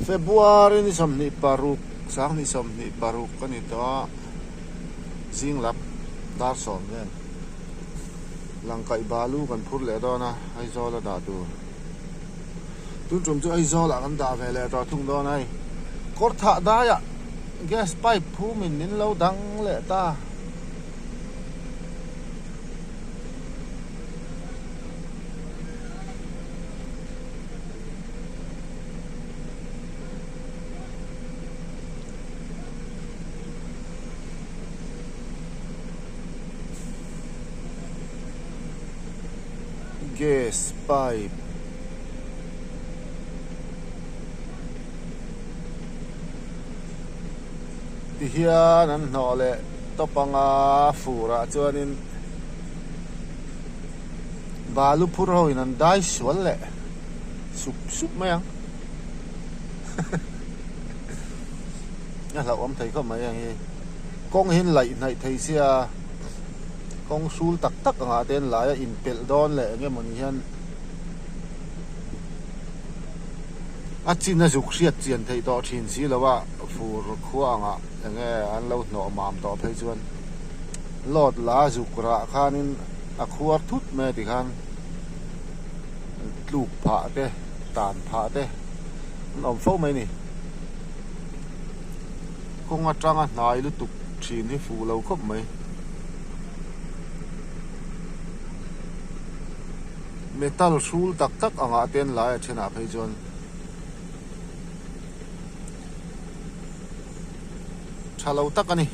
February ni 26 sanghnih 26 a ni tawh a zing lap dar sawm vel langkaih balu kan phur leh dawn a Aizawl a dah tur. Tun tum chu Aizawl ah kan dah ve leh tawh thung dawn a hei. Kawr thah daiah gas pipe phum in min lo dang leh ta. Gas pipe ti hian an hnawh leh tawp anga fur ah chuanin balu phur ho in an dai sual leh sup sup mai ang a hlauhawm thei khawp mai ang hi kawng hi an laih hnaih thei sia. Kawng hrul tak tak angah te an lai a inpelh dawn leh eng emawni hian a chin a zuk hriat chian theih tawh thin si lo a, fur khua angah eng nge an lo hnawh mam tawh phei chuan lawt la zuk rah khanin a khuar thut mai a tikhan tluk phah te tan phah te an awm fo mai a ni. Kawng atanga hnai lutuk thin hi fuh lo khawp mai. Metal hrul tak tak angah te an lai a thenah phei chuan tha lo tak a ni.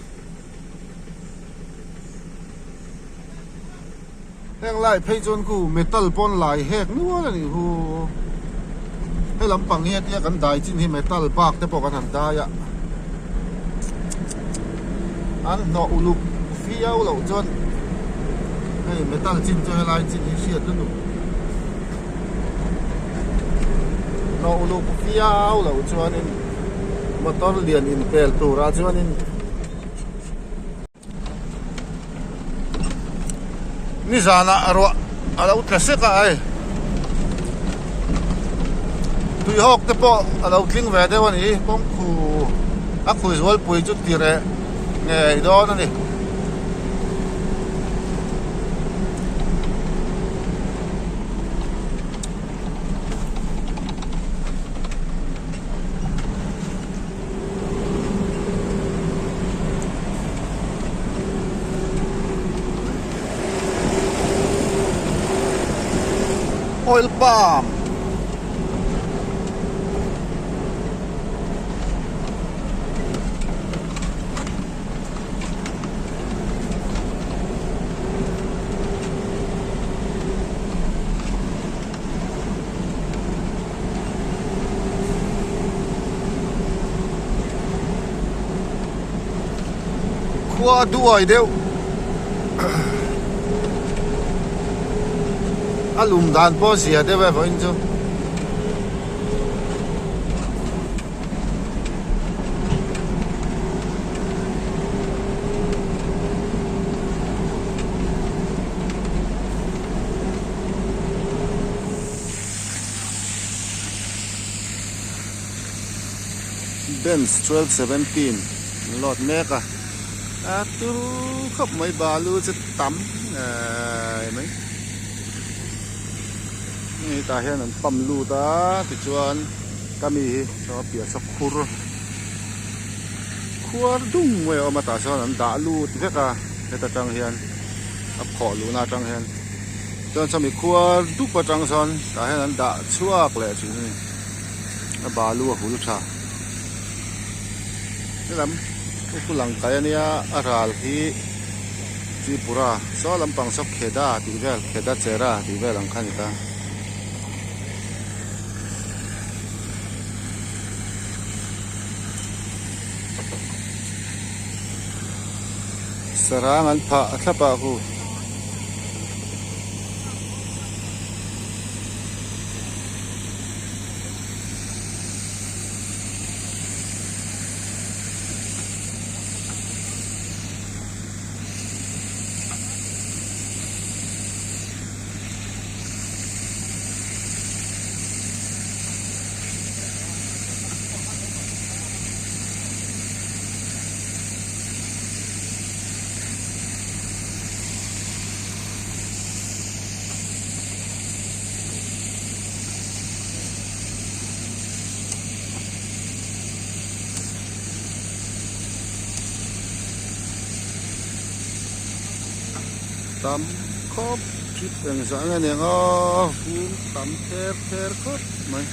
Heng lai phei chuan khu metal pawn lai hek nual a nih hu. He lampang hi hetia kan dai chin hi metal bak te pawh kan han dai a. An hnawh uluk fiau loh chuan hei metal chin chu helai chin hi hriat lutuk. Hnawh uluk fiau loh chuanin motor lian inpel turah chuanin. Nizanah ruah a lo tla sek a hei tuihawk te pawh a lo tling ve deuh a ni kawngkhu a khui zualpui chu ti reh ngei dawn a ni. Oil palm Khua duai deuh a lum dan pawh zia deuh e vawiin chu. Benz 1217 an load mek a a turu khawp mai balu chu tam ngei mai hei tah hian an pump lut a tichuan ka mi hi saw a piah saw khur khuar dung mai a awm a tah sawn an dah lut vek a heta tang hian a phawh luhna atang hian. Chuan sawmi khuar dup atang sawn tah hian an dah chhuak leh thin a ni a balu a hul tha helam khu lang kai ania a ral hi Tripura saw lampang saw Kheda tih vel Kheda Chera tih vel ang kha a ni ta. Sarang an phah a thlap ah khu. Tam khawp thip engzah nge aniang a vum tam ther ther khawp mai.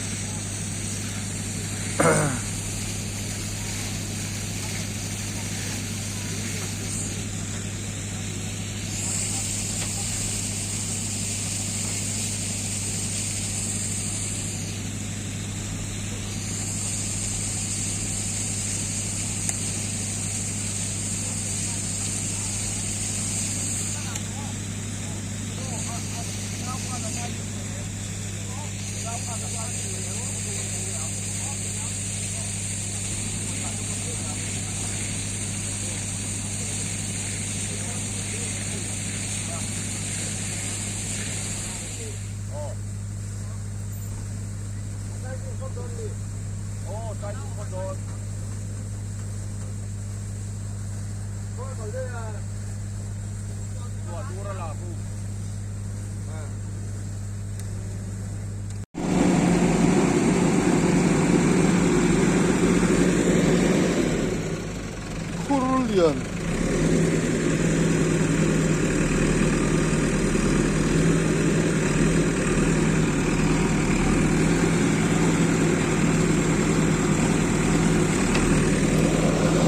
Khurlian.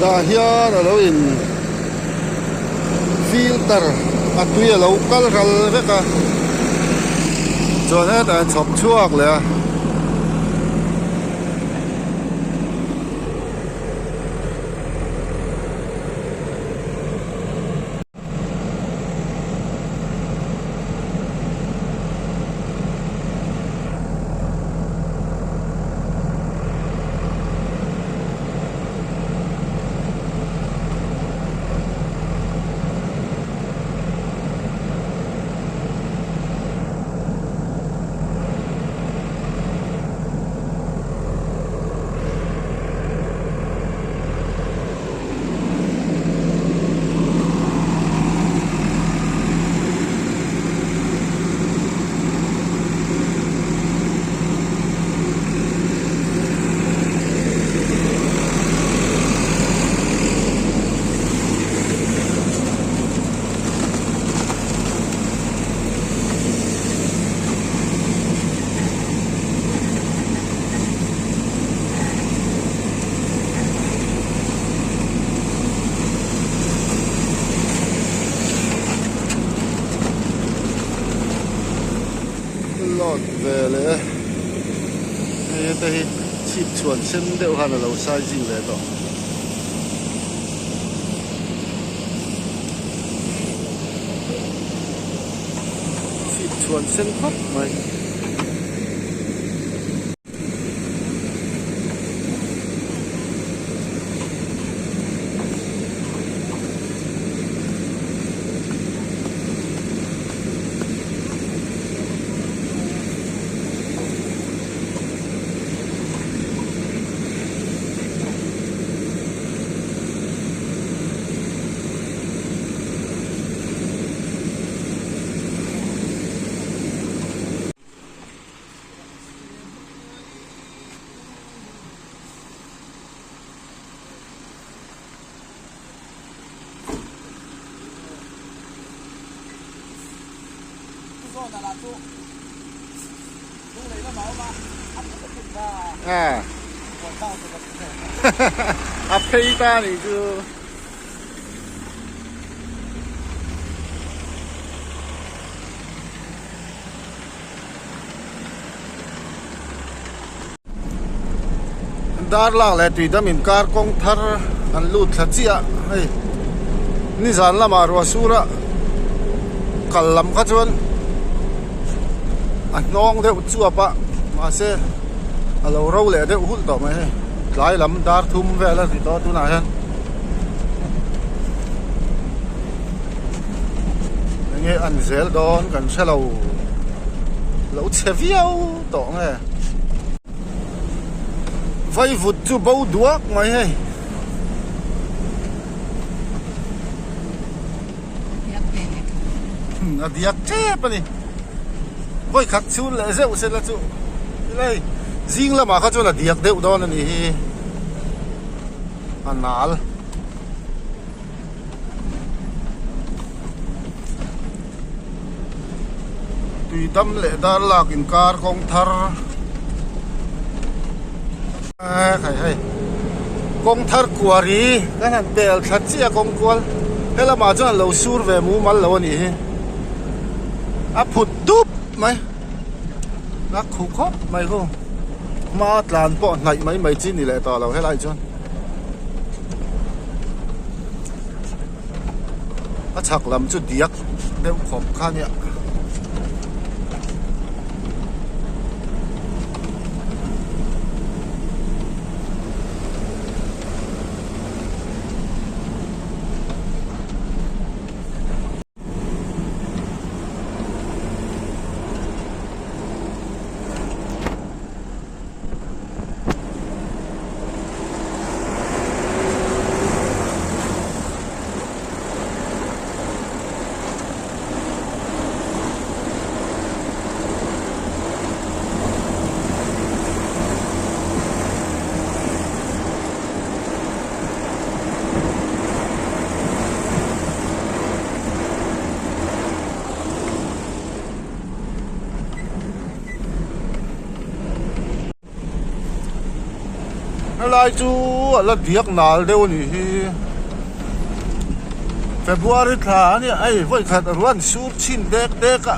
Tah hian a lo in filter a tui a lo kal ral vek a chuan hetah hian chhawp chhuak leh a. Load ve leh e hei te hi chhip chhuan sen deuh khan a lo sizing ve tawh. Chhip chhuan sen khawp mai. A phei ta nih chu. Darlak leh Tuidam inkar kawng thar. Kan lut thla chiah hei nizan lamah ruah sura kal lam kha chuan a hnawng deuh chuap a mahse a lo ro leh deuh hulh tawh mai hei tlai lam dar thum vel a ni tawh a tunah hian enge an zel dawn kan hre lo lo chhe viau tawh nge. Vaivut chu bo duak mai hei. A diak tep a ni. Vawi khat chhun leh zeuh se la chu helai zing lamah kha chuan a diak deuh dawn a nih hi a nal. Tui dam leh dar lak inkar kawng thar khai hei kawng thar kuari kan han pel thla chiah kawng kual helamah chuan a lo sur ve mumal lo a nih hi a phut dup mai a khu khawp mai khu hma tlan pawh hnaih mai mai chi ni leh tawh lo helai chuan. A chhak lam chu diak deuh khawp kha nia. Helai chu a la diak nal deuh a nih hi February thla a nia hei vawi khat a ruan sur chhin dek dek a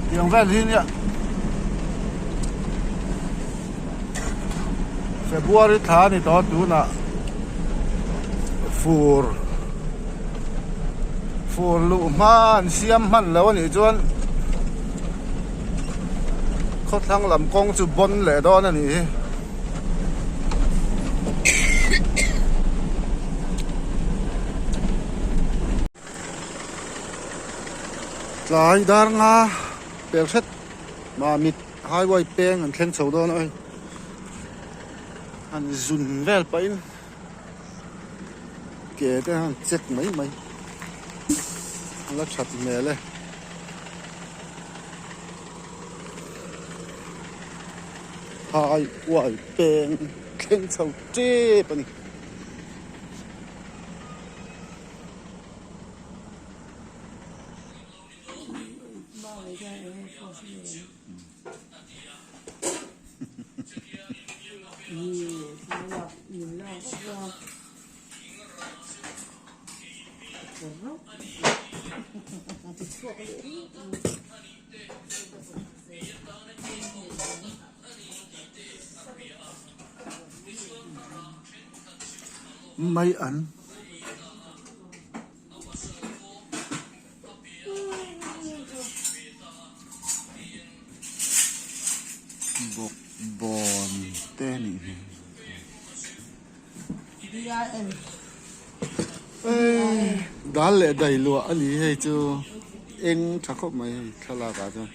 tiang vel hi nia February thla a ni tawh a tunah fur fur luh hma an siam hman lo a nih chuan khawthlang lam kawng chu bawn leh dawn a nih hi. Tlai dar nga pel hret Mamit highway peng an thleng chho dawn a hei han zun vel pahin ke te han check mai mai a la that hmel e. Highway peng thleng chho tep a ni. Mai an. Bawk bawn te a nih hmel. Dal leh dai luah a ni hei chu eng tha khawp mai hei thlalak ah chuan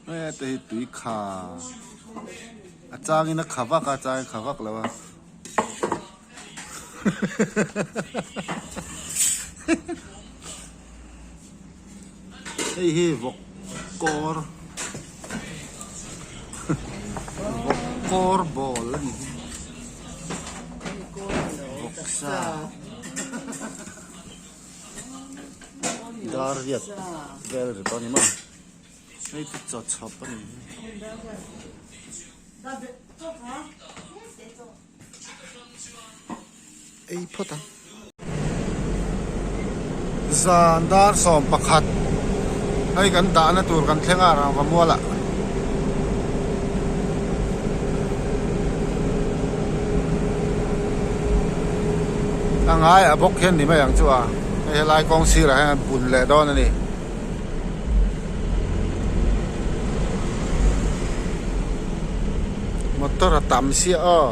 hete hi tui kha a chang in a kha vak a a chang in a kha vak lo a. Hei hi vawk kawr vawk kawr ball a ni hi vawk sa dar riat vel ri tawh a ni maw hei chu chaw chhawp a ni hi. Ei phawt ang. Zan dar 11 hei kan dahna tur kan thleng a rangva mualah. A ngai a bawk hian ni mai ang chu a, hei helai kawng sirah hian an pun leh dawn a ni. Motor a tam sia aw.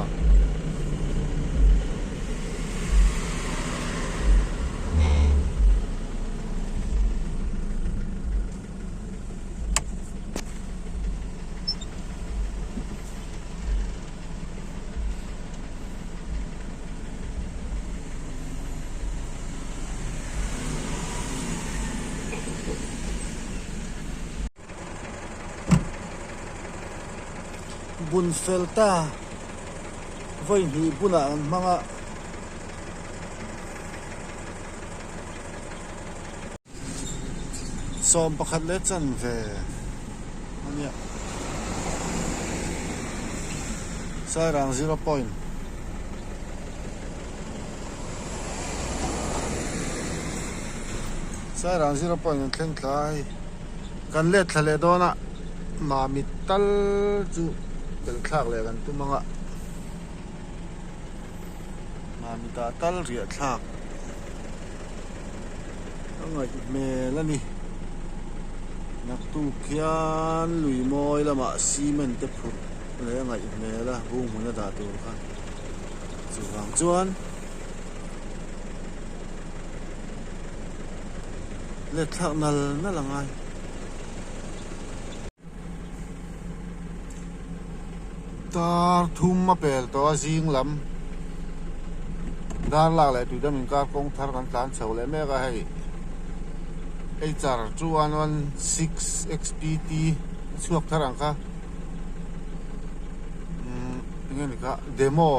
Bun fel ta vawi hnih bunah an hmang a. 11 leh chanve a nia Sairang zero point Sairang zero point an thleng thla a hei kan let thla leh dawn a Mamit tal chu pel thlak leh kan tum ang a Mamit ah tal riah thlak. A ngaih hmel a ni. Naktuk hian lui mawi lamah cement te phurh leh a ngaih hmel a bung hmun a dah tur kha. Chuvang chuan let thlak nal nal a ngai. Dar thum a pel tawh a zing lam dar lak leh tuidam inkar kawng thar kan tlan chho leh mek a hei HR 2116 XPT a chhuak thar ang kha umm enge ni kha demo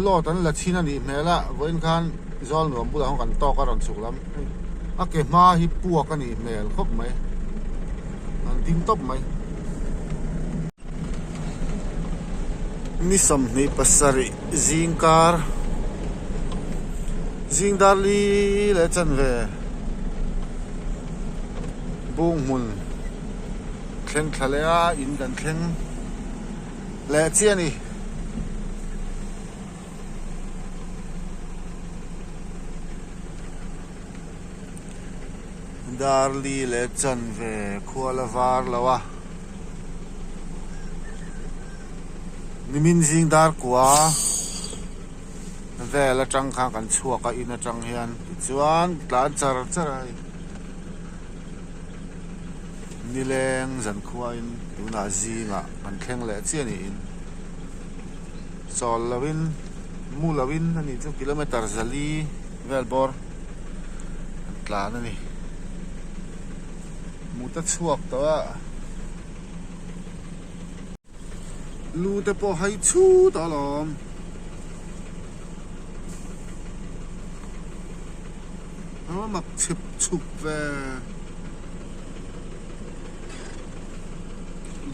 load an la chhin a nih hmel a vawiin khan zawl nuam bulah khan kan tawk a rawn chhuk lam a ke hma hi puak a nih hmel khawp mai an ding tawp mai. Ni 27 zing kar zing dar li leh chanve bung hmun thleng thla leh a in kan thleng. Leh chiah a ni. Darli leh chanve khua la var lo a. Nimin zing dar kua vel atang khan kan chhuak a in atang hian tichuan tlan char char a hei. Nileng zankhuain tunah zingah kan thleng leh chiah niin chawl loin mu loin a nih chu kilometer zali vel bawr an tlan a ni. Mut a chhuak tawh a, lu te pawh hai chhut alawm. A mak chhep chhup ve.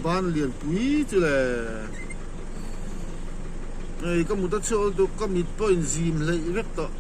Ban lian pui chu le. Hei ka mut a chhuak lutuk ka mit pawh in zim hleih vek tawh.